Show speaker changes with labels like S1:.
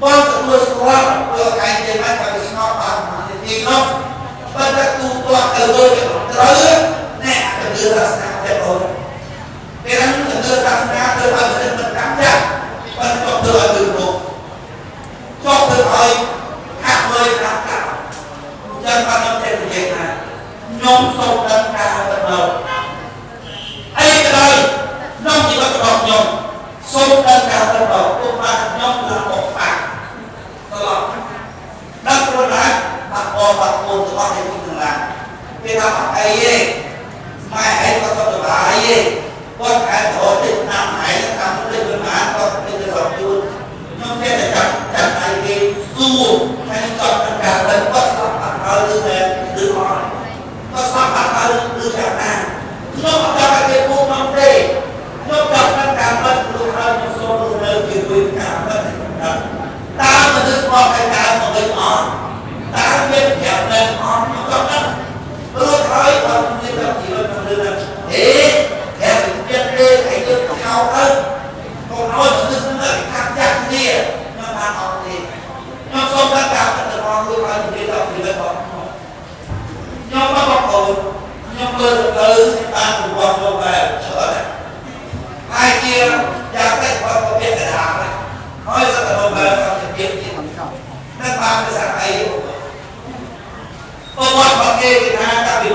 S1: បងទទួលស្គាល់ព្រោះឯងនិយាយមកថាវាស្ងប់បានមួយនាទីនោះប៉ុន្តែទូទាត់ទៅលើត្រូវអ្នកជំនឿសាសនាទេបងពេលហ្នឹងជំនឿសាសនាធ្វើឲ្យមនុស្សមិនកាប់ចាស់ប៉ុន្តែក៏ធ្វើឲ្យលឺលោកចប់ធ្វើឲ្យហាក់មើលកាប់កាប់អញ្ចឹងបានខ្ញុំចេះនិយាយថាខ្ញុំសូមដឹងការទៅមកអីក៏ដោយក្នុងជីវិតរបស់ខ្ញុំសូមដឹងការទៅមកពុកម៉ាខ្ញុំគឺមកបាក់ត្រឡប់ដឹងខ្លួនដែរបាក់បងបាក់កូនទាំងអស់នៅទីទាំងឡានគេថាអត់អីទេម៉ែឯងក៏សុខសប្បាយទេគាត់ខែរត់ទៅតាមឯងតាមទៅមិនបានគាត់ទៅទៅសពជូនខ្ញុំចេះតែចាប់ចាប់ដៃគេសួរហើយចប់នឹងការដឹងគាត់ស្លាប់បាត់ហើយឬមែនឬអត់គាត់ស្លាប់បាត់ហើយឬយ៉ាងណាខ្ញុំអត់ចង់ឲ្យគេពូខ្ញុំទេខ្ញុំចង់នឹងការពិតព្រោះហើយខ្ញុំសូមរស់នៅជាមួយការពិតតើមនុស្សមកឲ្យដើមមកវិញអត់តើមានប្រាប់មែនអត់ខ្ញុំចង់ដឹងព្រោះហើយគាត់មានតែជីវិតក្នុងរឿងហ្នឹងហេតែទៀតទេឲ្យយើងខោទៅកុំឲ្យមនុស្សហ្នឹងខាត់ចាស់គ្នាខ្ញុំថាអត់ទេខ្ញុំសូមដឹងការពិតរបស់រួចហើយនិយាយដល់ជីវិតរបស់ខ្ញុំខ្ញុំមកបងប្អូនខ្ញុំមើលទៅបានប្រវត្តិលោកដែរច្រើនណាស់ហើយជាយ៉ាងតិចគាត់ក៏ពាក្យកណ្ដាលដែរហើយសត្វលោកដែរសត្វជាទៀតនឹងបានភាសាអីប្រវត្តិរបស់គេគេថាតាំងពី